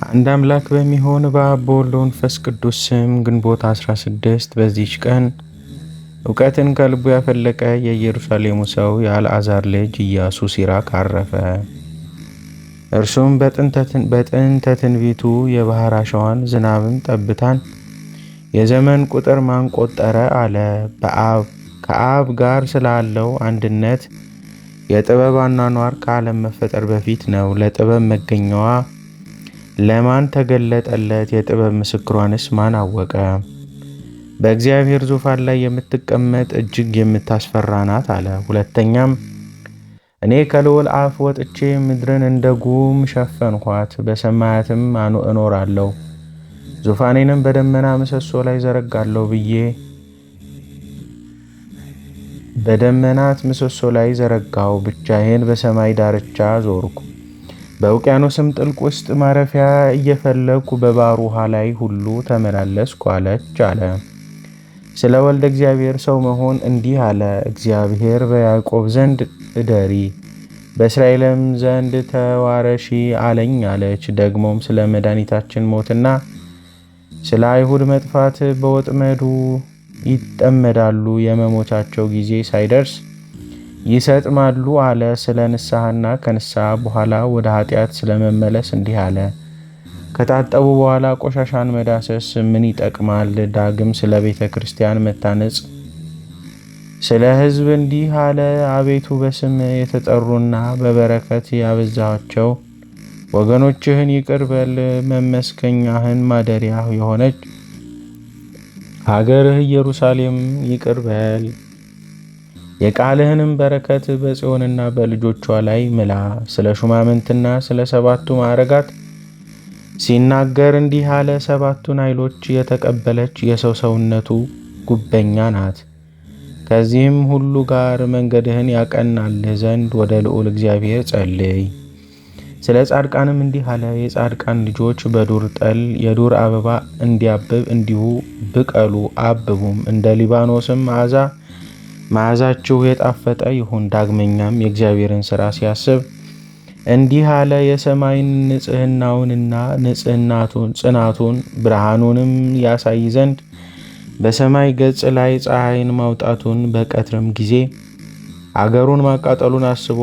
አንድ አምላክ በሚሆን በአብ በወልድ በመንፈስ ቅዱስ ስም ግንቦት 16 በዚች ቀን እውቀትን ከልቡ ያፈለቀ የኢየሩሳሌሙ ሰው የአልዓዛር ልጅ ኢያሱ ሲራክ አረፈ። እርሱም በጥንተ ትንቢቱ የባህር አሸዋን ዝናብም ጠብታን የዘመን ቁጥር ማን ቆጠረ አለ። ከአብ ጋር ስላለው አንድነት የጥበብ አኗኗር ከዓለም መፈጠር በፊት ነው። ለጥበብ መገኛዋ ለማን ተገለጠለት? የጥበብ ምስክሯንስ ማን አወቀ? በእግዚአብሔር ዙፋን ላይ የምትቀመጥ እጅግ የምታስፈራ ናት አለ። ሁለተኛም እኔ ከልዑል አፍ ወጥቼ ምድርን እንደ ጉም ሸፈንኋት፣ በሰማያትም እኖራለሁ፣ ዙፋኔንም በደመና ምሰሶ ላይ ዘረጋለሁ ብዬ በደመናት ምሰሶ ላይ ዘረጋው። ብቻዬን በሰማይ ዳርቻ ዞርኩ። በውቅያኖስም ጥልቅ ውስጥ ማረፊያ እየፈለግኩ በባሕር ውሃ ላይ ሁሉ ተመላለስኩ አለች አለ። ስለ ወልደ እግዚአብሔር ሰው መሆን እንዲህ አለ። እግዚአብሔር በያዕቆብ ዘንድ እደሪ በእስራኤልም ዘንድ ተዋረሺ አለኝ አለች። ደግሞም ስለ መድኃኒታችን ሞትና ስለ አይሁድ መጥፋት በወጥመዱ ይጠመዳሉ፣ የመሞቻቸው ጊዜ ሳይደርስ ይሰጥማሉ አለ። ስለ ንስሐና ከንስሐ በኋላ ወደ ኃጢአት ስለመመለስ እንዲህ አለ። ከታጠቡ በኋላ ቆሻሻን መዳሰስ ምን ይጠቅማል? ዳግም ስለ ቤተ ክርስቲያን መታነጽ ስለ ሕዝብ እንዲህ አለ። አቤቱ በስም የተጠሩና በበረከት ያበዛቸው ወገኖችህን ይቅር በል። መመስገኛህን ማደሪያ የሆነች ሀገርህ ኢየሩሳሌም ይቅር በል። የቃልህንም በረከት በጽዮንና በልጆቿ ላይ ምላ። ስለ ሹማምንትና ስለ ሰባቱ ማዕረጋት ሲናገር እንዲህ አለ። ሰባቱን ኃይሎች የተቀበለች የሰው ሰውነቱ ጉበኛ ናት። ከዚህም ሁሉ ጋር መንገድህን ያቀናልህ ዘንድ ወደ ልዑል እግዚአብሔር ጸልይ። ስለ ጻድቃንም እንዲህ አለ። የጻድቃን ልጆች በዱር ጠል የዱር አበባ እንዲያብብ እንዲሁ ብቀሉ አብቡም፣ እንደ ሊባኖስም መዓዛ መዓዛችሁ የጣፈጠ ይሁን። ዳግመኛም የእግዚአብሔርን ሥራ ሲያስብ እንዲህ አለ። የሰማይን ንጽሕናውንና ንጽሕናቱን ጽናቱን ብርሃኑንም ያሳይ ዘንድ በሰማይ ገጽ ላይ ፀሐይን ማውጣቱን በቀትርም ጊዜ አገሩን ማቃጠሉን አስቦ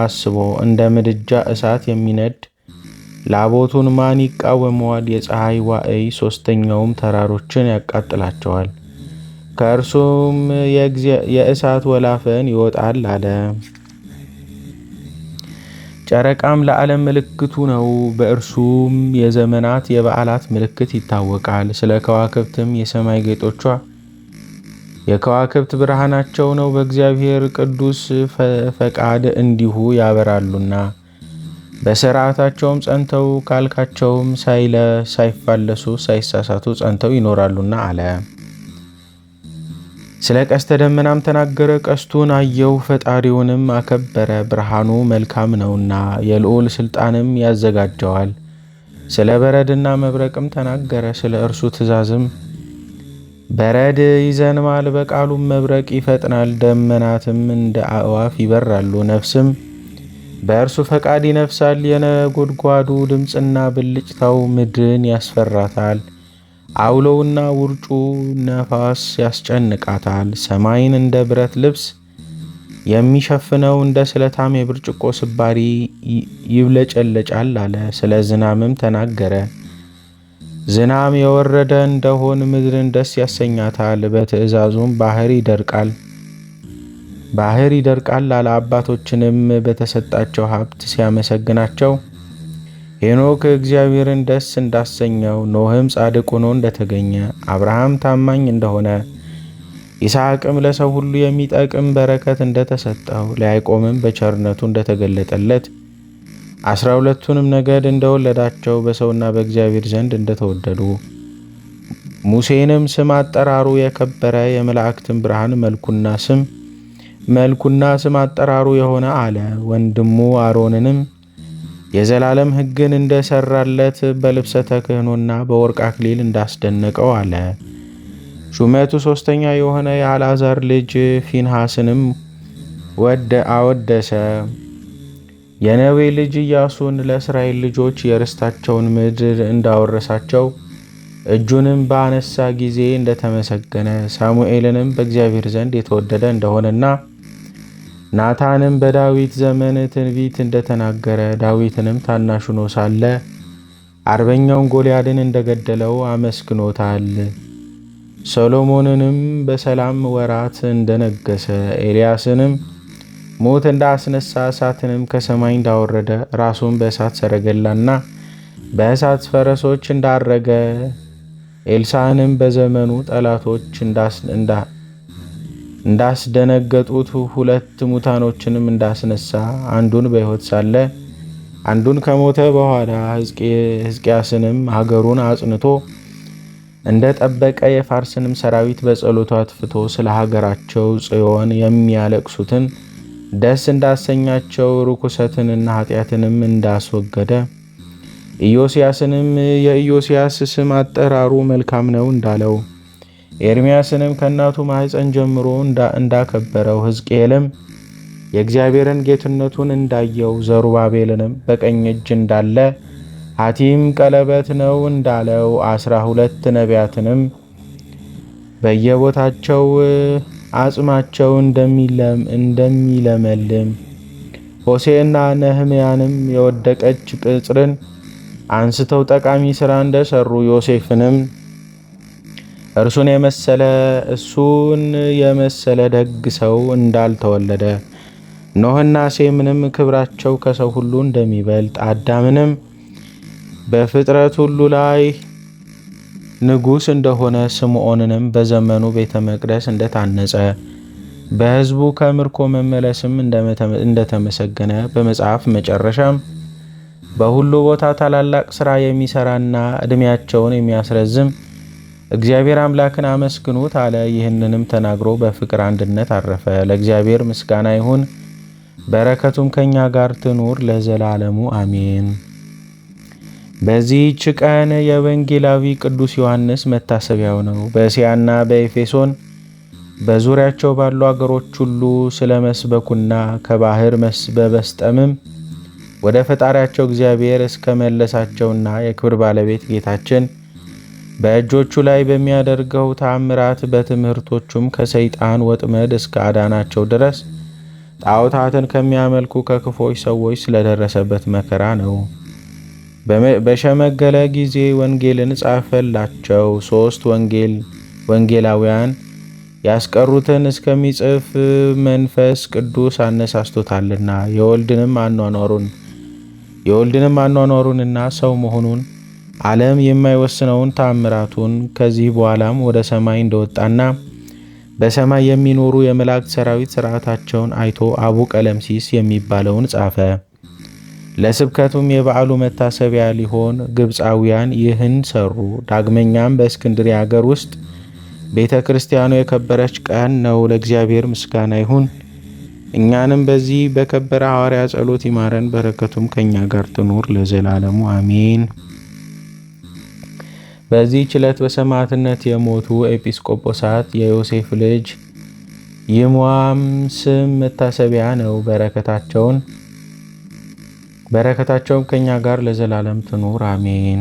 አስቦ እንደ ምድጃ እሳት የሚነድ ላቦቱን ማን ይቃወመዋል? የፀሐይ ዋዕይ ሶስተኛውም ተራሮችን ያቃጥላቸዋል፣ ከእርሱም የእሳት ወላፈን ይወጣል አለ። ጨረቃም ለዓለም ምልክቱ ነው። በእርሱም የዘመናት የበዓላት ምልክት ይታወቃል። ስለ ከዋክብትም የሰማይ ጌጦቿ የከዋክብት ብርሃናቸው ነው። በእግዚአብሔር ቅዱስ ፈቃድ እንዲሁ ያበራሉና በስርዓታቸውም ጸንተው ካልካቸውም ሳይፋለሱ ሳይሳሳቱ ጸንተው ይኖራሉና አለ። ስለ ቀስተ ደመናም ተናገረ። ቀስቱን አየው፣ ፈጣሪውንም አከበረ። ብርሃኑ መልካም ነውና የልዑል ስልጣንም ያዘጋጀዋል። ስለ በረድና መብረቅም ተናገረ። ስለ እርሱ ትእዛዝም በረድ ይዘንማል፣ በቃሉም መብረቅ ይፈጥናል። ደመናትም እንደ አእዋፍ ይበራሉ፣ ነፍስም በእርሱ ፈቃድ ይነፍሳል። የነጎድጓዱ ድምፅና ብልጭታው ምድርን ያስፈራታል። አውሎውና ውርጩ ነፋስ ያስጨንቃታል። ሰማይን እንደ ብረት ልብስ የሚሸፍነው እንደ ስለታም የብርጭቆ ስባሪ ይብለጨለጫል አለ። ስለ ዝናምም ተናገረ። ዝናም የወረደ እንደሆን ምድርን ደስ ያሰኛታል። በትእዛዙም ባህር ይደርቃል ባህር ይደርቃል አለ። አባቶችንም በተሰጣቸው ሀብት ሲያመሰግናቸው ሄኖክ እግዚአብሔርን ደስ እንዳሰኘው፣ ኖህም ጻድቅ ሆኖ እንደተገኘ፣ አብርሃም ታማኝ እንደሆነ፣ ይስሐቅም ለሰው ሁሉ የሚጠቅም በረከት እንደተሰጠው፣ ለያዕቆብም በቸርነቱ እንደተገለጠለት፣ 12ቱንም ነገድ እንደወለዳቸው፣ በሰውና በእግዚአብሔር ዘንድ እንደተወደዱ፣ ሙሴንም ስም አጠራሩ የከበረ የመላእክትን ብርሃን መልኩና ስም አጠራሩ የሆነ አለ። ወንድሙ አሮንንም የዘላለም ሕግን እንደሰራለት በልብሰ ተክህኖና በወርቅ አክሊል እንዳስደነቀው አለ። ሹመቱ ሶስተኛ የሆነ የአልዓዛር ልጅ ፊንሐስንም አወደሰ። የነዌ ልጅ ኢያሱን ለእስራኤል ልጆች የርስታቸውን ምድር እንዳወረሳቸው እጁንም በአነሳ ጊዜ እንደተመሰገነ፣ ሳሙኤልንም በእግዚአብሔር ዘንድ የተወደደ እንደሆነና ናታንም በዳዊት ዘመን ትንቢት እንደተናገረ፣ ዳዊትንም ታናሽ ሆኖ ሳለ አርበኛውን ጎልያድን እንደገደለው አመስግኖታል። ሰሎሞንንም በሰላም ወራት እንደነገሰ፣ ኤልያስንም ሙት እንዳስነሳ፣ እሳትንም ከሰማይ እንዳወረደ፣ ራሱን በእሳት ሰረገላና በእሳት ፈረሶች እንዳረገ፣ ኤልሳዕንም በዘመኑ ጠላቶች እንዳስደነገጡት ሁለት ሙታኖችንም እንዳስነሳ፣ አንዱን በሕይወት ሳለ አንዱን ከሞተ በኋላ፣ ሕዝቅያስንም ሀገሩን አጽንቶ እንደ ጠበቀ፣ የፋርስንም ሰራዊት በጸሎቱ አጥፍቶ ስለ ሀገራቸው ጽዮን የሚያለቅሱትን ደስ እንዳሰኛቸው፣ ርኩሰትንና ኃጢአትንም እንዳስወገደ፣ ኢዮስያስንም የኢዮስያስ ስም አጠራሩ መልካም ነው እንዳለው፣ ኤርምያስንም ከእናቱ ማኅፀን ጀምሮ እንዳከበረው፣ ሕዝቅኤልም የእግዚአብሔርን ጌትነቱን እንዳየው፣ ዘሩባቤልንም በቀኝ እጅ እንዳለ ሐቲም ቀለበት ነው እንዳለው፣ 12 ነቢያትንም በየቦታቸው አጽማቸው እንደሚለመልም፣ ሆሴዕና ነህምያንም የወደቀች ቅጽርን አንስተው ጠቃሚ ሥራ እንደሰሩ፣ ዮሴፍንም እርሱን የመሰለ እሱን የመሰለ ደግ ሰው እንዳልተወለደ፣ ኖህና ሴምንም ክብራቸው ከሰው ሁሉ እንደሚበልጥ፣ አዳምንም በፍጥረት ሁሉ ላይ ንጉሥ እንደሆነ፣ ስምዖንንም በዘመኑ ቤተ መቅደስ እንደታነጸ፣ በሕዝቡ ከምርኮ መመለስም እንደተመሰገነ፣ በመጽሐፍ መጨረሻም በሁሉ ቦታ ታላላቅ ሥራ የሚሠራና ዕድሜያቸውን የሚያስረዝም እግዚአብሔር አምላክን አመስግኑት አለ። ይህንንም ተናግሮ በፍቅር አንድነት አረፈ። ለእግዚአብሔር ምስጋና ይሁን፣ በረከቱም ከእኛ ጋር ትኑር ለዘላለሙ አሜን። በዚህች ቀን የወንጌላዊ ቅዱስ ዮሐንስ መታሰቢያው ነው። በእስያና በኤፌሶን በዙሪያቸው ባሉ አገሮች ሁሉ ስለ መስበኩና ከባህር በመስጠምም ወደ ፈጣሪያቸው እግዚአብሔር እስከ መለሳቸውና የክብር ባለቤት ጌታችን በእጆቹ ላይ በሚያደርገው ተአምራት በትምህርቶቹም ከሰይጣን ወጥመድ እስከ አዳናቸው ድረስ ጣዖታትን ከሚያመልኩ ከክፎች ሰዎች ስለደረሰበት መከራ ነው። በሸመገለ ጊዜ ወንጌልን ጻፈላቸው። 3 ወንጌላውያን ያስቀሩትን እስከሚጽፍ መንፈስ ቅዱስ አነሳስቶታልና የወልድንም አኗኗሩንና ሰው መሆኑን ዓለም የማይወስነውን ታምራቱን፣ ከዚህ በኋላም ወደ ሰማይ እንደወጣና በሰማይ የሚኖሩ የመላእክት ሰራዊት ሥርዓታቸውን አይቶ አቡ ቀለምሲስ የሚባለውን ጻፈ። ለስብከቱም የበዓሉ መታሰቢያ ሊሆን ግብፃውያን ይህን ሰሩ። ዳግመኛም በእስክንድርያ ሀገር ውስጥ ቤተ ክርስቲያኑ የከበረች ቀን ነው። ለእግዚአብሔር ምስጋና ይሁን። እኛንም በዚህ በከበረ ሐዋርያ ጸሎት ይማረን፣ በረከቱም ከእኛ ጋር ትኑር ለዘላለሙ አሜን። በዚህች ዕለት በሰማዕትነት የሞቱ ኤጲስቆጶሳት የዮሴፍ ልጅ ይሟም ስም መታሰቢያ ነው። በረከታቸውም ከእኛ ጋር ለዘላለም ትኑር አሜን።